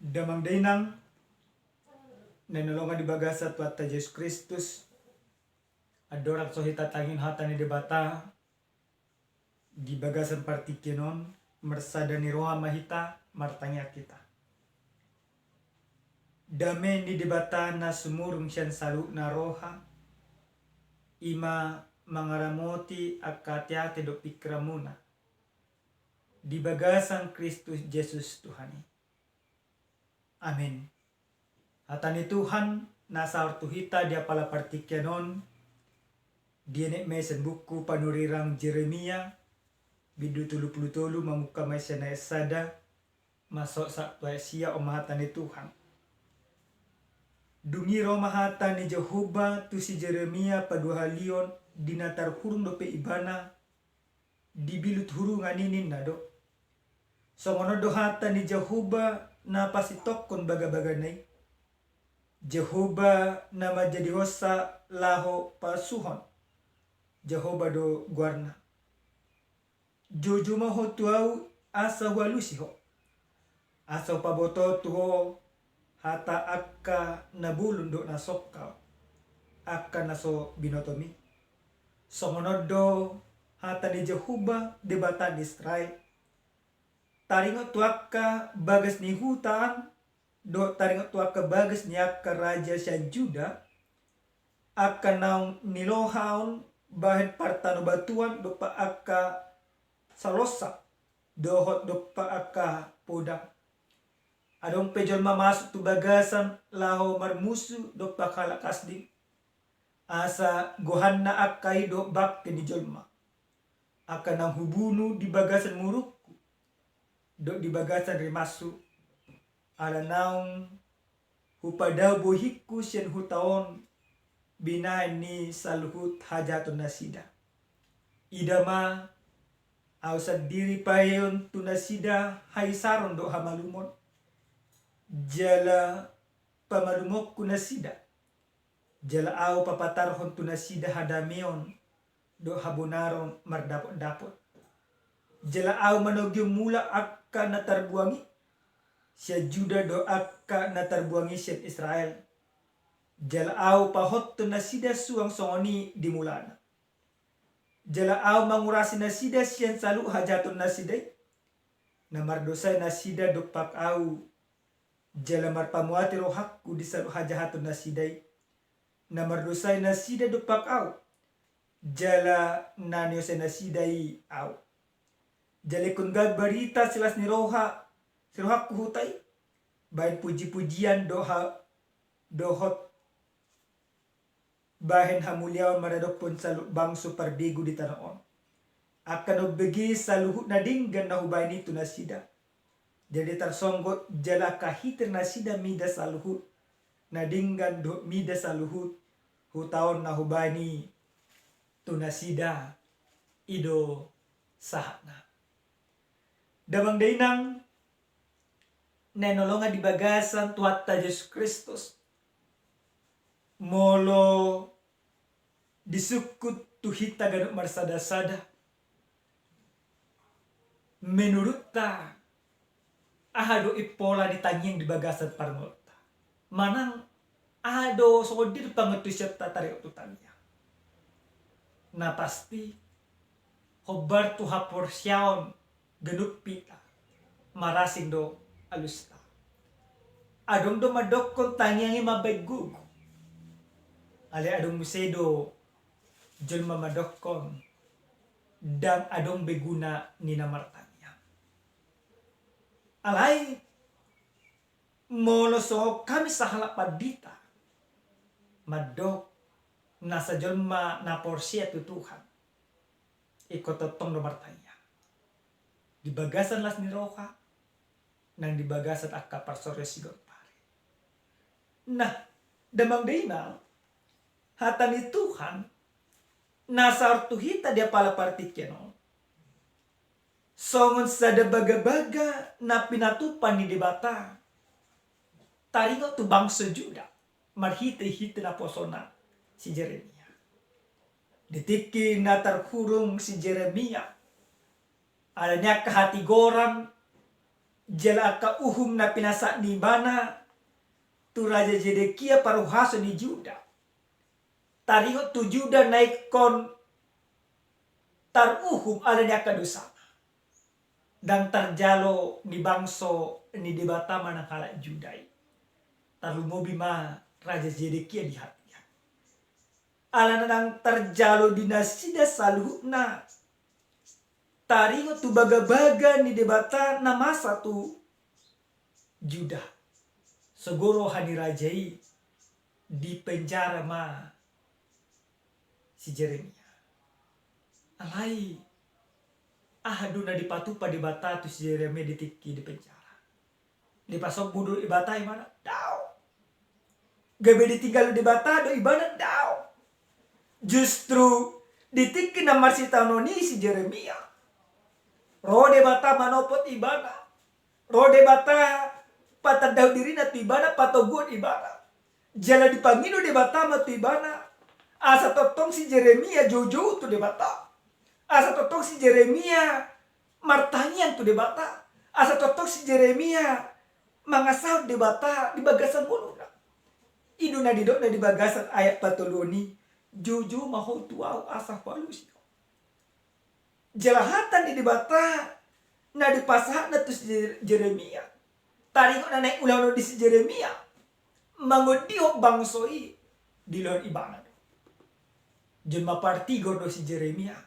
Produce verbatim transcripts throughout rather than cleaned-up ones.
Damang dainang na hinaholongan di bagasan Tuhanta Jesus Kristus, andorang so hita tangihon hata ni Debata di bagasan partingkian on, marsada ni roha ma hita, martangiang hita. Dame ni Debata na sumurung sian saluhutna roha, i ma mangaramoti angka ateate dohot pingkiranmuna di bagasan Kristus Jesus Tuhan i. Amen. Hata ni Tuhan na saor tu hita di apala partingkian on, dienet ma i sian buku panurirang Jeremia, bindu tolu pulu tolu, mamungka ma i sian ayat sada, masuk sahat tu ayat sia. On ma hata ni Tuhan. Dung i ro ma hata ni Jahowa tu si Jeremia paduahalihon di na tarhurung dope ibana di bilut hurungan i, ninna do: Songon on do hata ni Jahowa na pasintongkon bagabagana i, Jahowa na manjadihonsa laho pasuhon, Jahowa do goarna. Joujou ma ho tu ahu asa hualusi ho, asa hupabotohon tu ho hata angka na bolon dohot na songkal, angka na so binotomi. Songon on do hata ni Jahowa, Debata ni Israel: Taringot tu angka bagas ni huta an, dohot taringot tu angka bagas ni angka raja sian Juda, angka naung nilohaon bahen partanobatuan dompak angka salonsak dohot dompak angka podang. Adong pe jolma masuk tu bagasan laho marmusu dompak halak Kasdim, asa gohanna angka i dohot bangke ni jolma, angka naung hubunu di bagasan murukku dohot di bagasan rimashu, ala naung hupadao bohingku sian huta on binahen ni saluhut hajahatonnasida. Ida ma, ahu sandiri paheon tu nasida haisaron dohot hamalumon, jala pamalumonku nasida, jala ahu papatarhon tu nasida hadameon dohot habonaron mardapotdapot. Jala ahu manogihon mulak angka na tarbuang i sian Juda dohot angka na tarbuang i sian Israel. Jala ahu pahothon nasida suang songon i di mulana. Jala ahu mangurasi nasida sian saluhut hajahatonnasida i, na mardosai nasida dompak ahu, jala marpamuati rohangku di saluhut hajahatonnasida i, na mardosai nasida dompak ahu, jala na niosai nasida i ahu. Jala ingkon gabe barita silas ni roha, sirohangku huta i, bahen pujipujian dohot, dohot bahen hamuliaon maradophon saluhut bangso parbegu di tano on. Angka na umbege saluhut na denggan na hubahen i tu nasida. Jadi tarsonggot jala angka hitir nasida mida saluhut na denggan dohot mida saluhut huta on na hubahen i tu nasida. I do sahatna. Damang dainang na hinaholongan di bagasan Tuhanta Jesus Kristus, molo disungkun tu hita ganup marsadasada, menurutta aha do impola ni tangiang di bagasan parngoluonta? Manang aha do songon dia do pangantusionta taringot tu tangiang? Na pasti, hombar tu haporseaon ganup hita, marasing do alusta. Adong do mandokkon tangiang i mambahen gogo. Alai adong muse do jolma mandokkon ndang adong be guna ni na martangiang. Alai molo songon hami sahalak pandita mandok nasa jolma na porsea tu Tuhan, ingkon tongtong do martangiang di bagasan las ni roha nang di bagasan angka parsaoran siganup ari. Nah, damang dainang, hata ni Tuhan na saor tu hita di apala partingkian on songon sada bagabaga na pinatupa ni Debata taringot tu bangso Juda marhitehite naposona si Jeremia. Di tingki na tarhurung si Jeremia, ala ni angka hatigoran jala angka uhum na pinasahat ni ibana tu Raja Zedekia parhuaso ni Juda. Taringot tu Juda na ingkon taruhum ala ni angka dosana. Ndang tarjalo ni bangso ni Debata ma nang halak Juda i. Tarlumobi ma Raja Zedekia di hatiha. Alana ndang tarjalo di nasida saluhutna taringot tu bagabaga ni Debata na masa tu Juda. Sogo roha ni raja i, dipenjara ma si Jeremia. Alai aha do na dipatupa Debata tu si Jeremia di tingki dipenjara? Dipasombu do Debata ibana? Daong. Gabe ditinggal Debata do ibana? Daong. Justru di tingki na marsitaonon i si Jeremia, ro Debata manopot ibana. Ro Debata patandahon dirina tu ibana, patoguon ibana. Jala dipangido Debata ma tu ibana asa tongtong si Jeremia joujou tu Debata. Asa tongtong si Jeremia martangiang tu Debata. Asa tongtong si Jeremia mangasahon Debata di bagasan ngoluna. I do na nidokna di bagasan ayat patoluhon i, joujou ma ho tu ahu asa hualusi ho. Jala hata ni Debata na dipasahatna tu si Jer-, Jeremia. Taringot na naeng ulahonon di si Jeremia, mangondihon bangso i, diulahon ibana do. Jolma partigor do si Jeremia.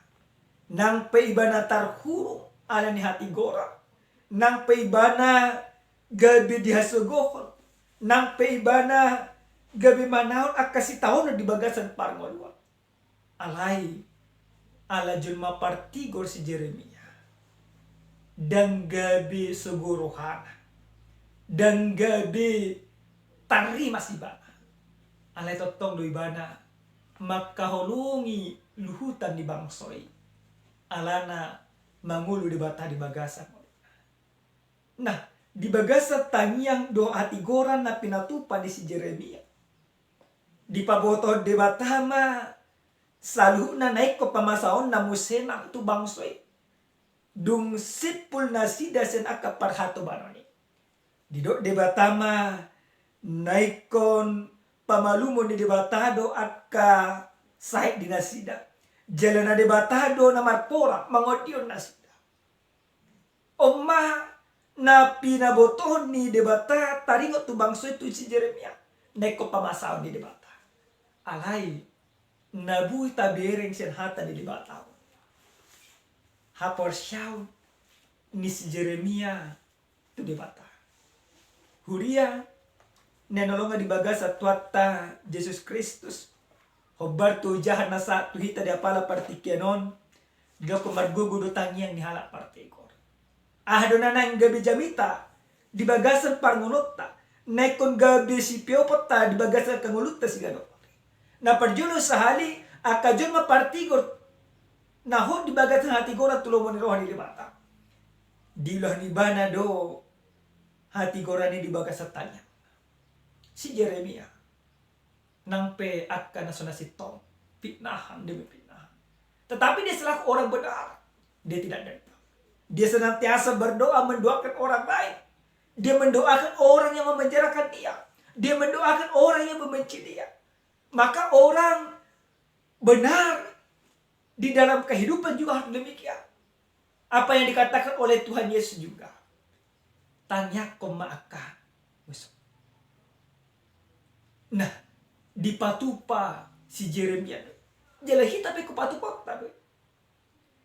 Nang pe ibana tarhurung ala ni hatigoran, nang pe ibana gabe dihasogohon, nang pe ibana gabe manaon angka sitaonon di bagasan parngoluan. Alai, ala jolma partigor si Jeremia, ndang gabe sogo rohana, ndang gabe tarrimas ibana. Alai tongtong do ibana mangkaholongi luhutan ni bangso i, alana mangolu Debata di bagasan ngoluna. Nah, di bagasan tangiang dohot hatigoran na pinatupa ni si Jeremia, dipabotohon Debata ma saluhutna na ingkon pamasaonna muse nang tu bangso i. Dung simpul nasida sian angka parhatobanon i, didok Debata ma na ingkon pamalumon ni Debata do angka sahit di nasida. Jala na Debata do na marporang mangondihon nasida. On ma na pinabotohon ni Debata taringot tu bangso i tu si Jeremia, na ingkon pamasaon ni Debata. Alai na boi tabereng sian hata ni Debata on haporseaon ni si Jeremia tu Debata. Huria na hinaholongan di bagasan Tuhanta Jesus Kristus, hombar tu ojahan na sahat tu hita di apala partingkian on, didok margogo do tangiang ni halak partigor. Aha do na naeng gabe jamita di bagasan parngoluonta, na ingkon gabe sipeoponta di bagasan angka ngolunta siganup ari? Na parjolo sahali, angka jolma partigor na hot di bagasan hatigoran tu lomo ni roha ni Debata, diulahon ibana do hatigoran i di bagasan tangiang. Si Jeremia, nang pe angka na so na sintong, pitnahan demi pitnahan, tetapi dia selaku orang benar, dia tidak dendam. Dia senantiasa berdoa mendoakan orang lain. Dia mendoakan orang yang memenjarakan dia. Dia mendoakan orang yang membenci dia. Maka orang benar di dalam kehidupan juga harus demikian. Apa yang dikatakan oleh Tuhan Yesus juga, tangiangkon ma angka musu. Nah, dipatupa si Jeremia do i. Jala hita pe ingkon patupanta do i.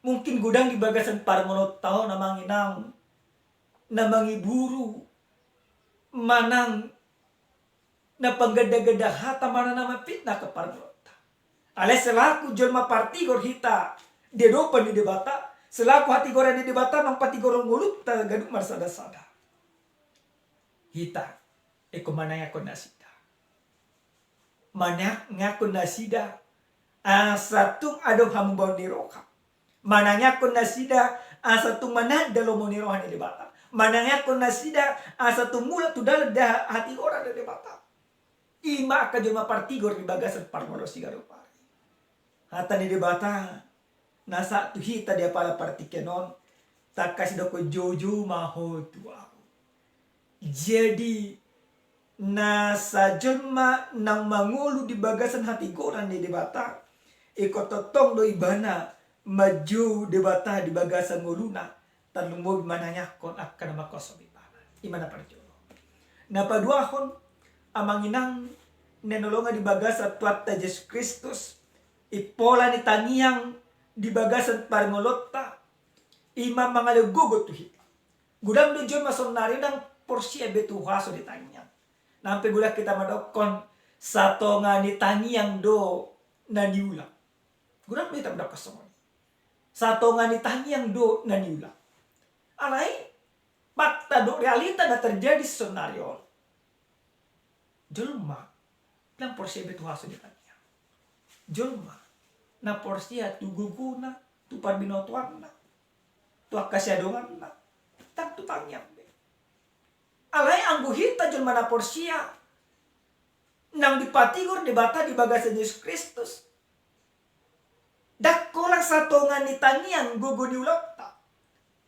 Mungkin godang di bagasan parngoluonta on na manginang, na mangiburu, manang na panggandaganda hata manang na mamfitnah angka parngoluonta. Alai selaku jolma partigor hita di adopan ni Debata, selaku hatigoran ni Debata mangpatigor ngolunta ganup marsadasada, hita ingkon manangiangkon nasida. Manangiangkon nasida asa tung adong hamubaon ni roha. Manangiangkon nasida asa tung mananda lomo ni roha ni Debata. Manangiangkon nasida asa tung mulak tu dalan da hatigoran ni Debata. I ma angka jolma partigor di bagasan parngoluon siganup ari. Hata ni Debata na sahat tu hita di apala partingkian on, tangkas didokhon, joujou ma ho tu ahu. Jadi na sajolma naung mangolu di bagasan hatigoran ni Debata, ingkon tongtong do ibana manjou Debata di bagasan ngoluna, tarlumobi manangiangkon angka na mangkoshon ibana. I ma na parjolo. Na paduahon, amang inang na hinaholongan di bagasan Tuhanta Jesus Kristus, impola ni tangiang di bagasan parngoluonta, i ma mangalean gogo tu hita. Godang do jolma saonnari on ndang porsea be tu huaso ni tangiang. Nang pe godang hita mandokkon satonga ni tangiang do na niula. Godang do hita mandokkon songon i. Satonga ni tangiang do na niula. Alai fakta dohot realita na terjadi saonnari on, jolma ndang porsea be tu huaso ni tangiang. Jolma na porsea tu gogona, tu parbinotoanna, tu angka siadonganna, ndang tu tangiang be. Alai anggo hita jolma na porsea, naung dipatigor Debata di bagasan Jesus Kristus, ndang holan satonga ni tangiang gogo ni ulaonta.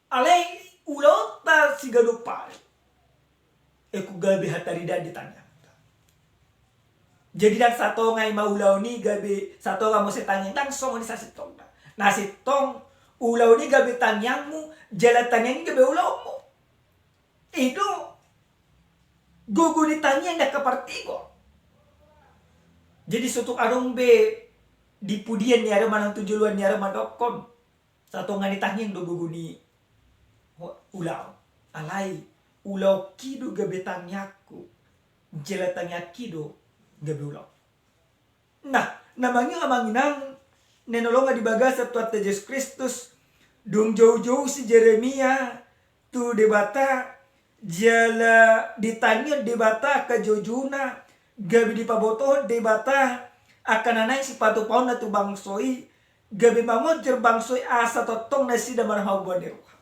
Alai ulaonta siganup ari ingkon gabe hataridaan di tangiangta. Jadi ndang satonga i ma ulaon i gabe, satonga muse tangiang, ndang songon i sasintongna. Na sintong, ulaon i gabe tangiangmu, jala tangiang i gabe ulaonmu. I do gogo ni tangiang di angka partigor. Jadi so tung adong be di pudian ni ari on manang tu joloan ni ari on mandokkon satonga ni tangiang do gogo ni ulaon. Alai ulaonki do gabe tangiangku, jala tangiangki do gabe ulaon. Nah, na mangihut amang inang na hinaholongan di bagasan Tuhanta Jesus Kristus, dung joujou si Jeremia tu Debata, jala ditangihon Debata angka joujouna, gabe dipabotohon Debata angka na naeng sipatupaonna tu bangso i, gabe mangonjor bangso i asa tongtong nasida marhamubaon ni roha.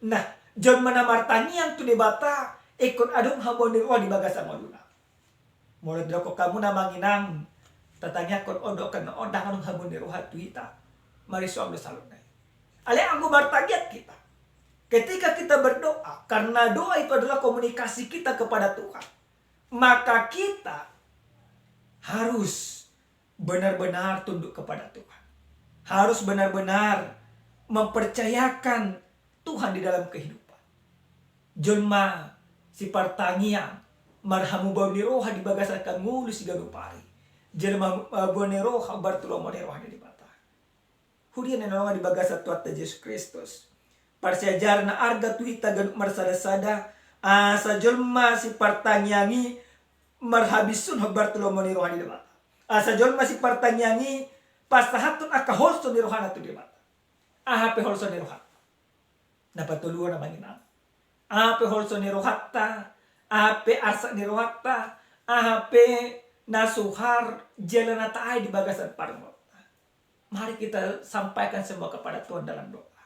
Nah, jolma na martangiang tu Debata ingkon adong hamubaon ni roha di bagasan ngoluna. Molo didokkon hamu na amang inang, tatangiangkon on dohot na on, ndang adong hamubaon ni roha tu hita, marisuang do saluhutna i. Alai anggo martangiang hita, ketika kita berdoa, karena doa itu adalah komunikasi kita kepada Tuhan, maka kita harus benar-benar tunduk kepada Tuhan, harus benar-benar mempercayakan Tuhan di dalam kehidupan. Jolma sipartangiang marhamubaon ni roha di bagasan angka ngolu siganup ari, jala marhamubaon ni roha hombar tu lomo ni roha ni Debata. Huria na hinaholongan di bagasan Tuhanta Jesus Kristus, parsiajaran na arga tu hita ganup marsada-sada, asa jolma sipartangiang i marhabisuhon hombar tu lomo ni roha ni Debata. Asa jolma sipartangiang i pasahathon angka holso ni rohana tu Debata. Aha pe holso ni rohanta? Na patoluhon amang inang, aha pe holso ni rohanta, aha pe arsak ni rohanta, aha pe na suhar jala na tahe di bagasan parngoluonta, mari kita sampaikan semua kepada Tuhan dalam doa.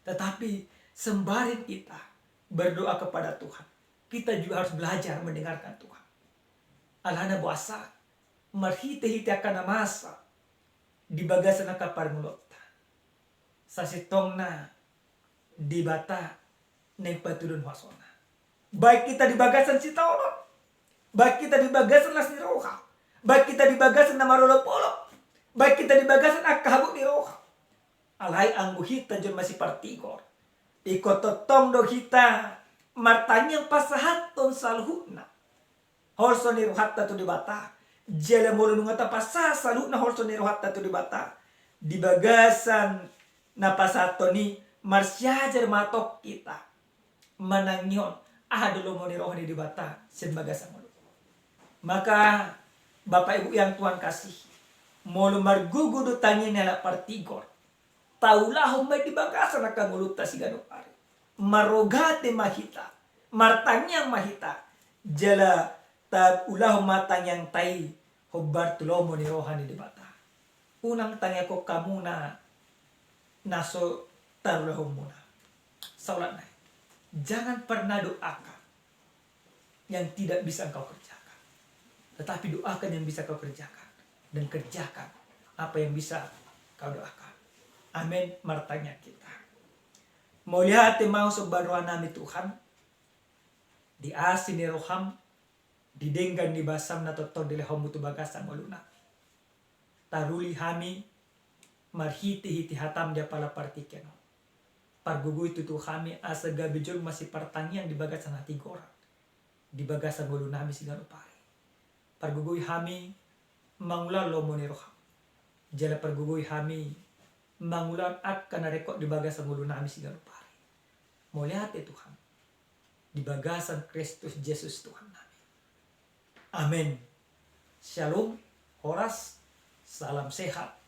Tetapi sembari kita berdoa kepada Tuhan, kita juga harus belajar mendengarkan Tuhan. Alana boasa marhite-hite angka na masa di bagasan angka parngoluonta, sasintongna Debata naeng patudun huasona. Baik hita di bagasan sitaonon, baik hita di bagasan las ni roha, baik hita di bagasan na marolop-olop, baik hita di bagasan angka habot ni roha. Alai anggo hita jolma sipartigor, ingkon tongtong do hita martangiang pasahathon saluhutna holso ni rohanta tu Debata. Jala molo nunga tapasahat saluhutna holso ni rohanta tu Debata, di bagasan na pasahathon i, marsiajar ma tong hita manangihon aha do lomo ni roha ni Debata sian bagasan ngolu. Maka Bapak Ibu yang Tuhan kasihi, molo margogo do tangiang ni halak partigor, taulahon ma i di bagasan angka ngolunta siganup ari. Marrogate ma hita, martangiang ma hita, jala taulahon ma tangiangta i hombar tu lomo ni roha ni Debata. Unang tangiangkon hamu na na so tarulahonmuna. Saulakna i, jangan pernah doakan yang tidak bisa engkau kerjakan, tetapi doakan yang bisa kau kerjakan, dan kerjakan apa yang bisa kau doakan. Amen. Martangiang hita. Mauliate ma Ho somba rohanami Tuhan. di asi ni roham, di denggan ni basam na tongtong dilehonmu tu bagasan ngolunami. Taruli hami marhitehite hatam di apala partingkian on. Pargogoi tutu hami asa gabe jolma sipartangiang di bagasan hatigoran, di bagasan ngolunami siganup ari. Pargogoi hami mangula lomo ni roham, jala pargogoi hami mangula angka na ringkot di bagasan ngolunami siganup ari. Mauliate Tuhan, di bagasan Kristus Jesus Tuhannami. Amen. Shalom, horas, salam sehat.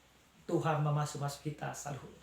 Tuhan mamasumasu hita saluhutna.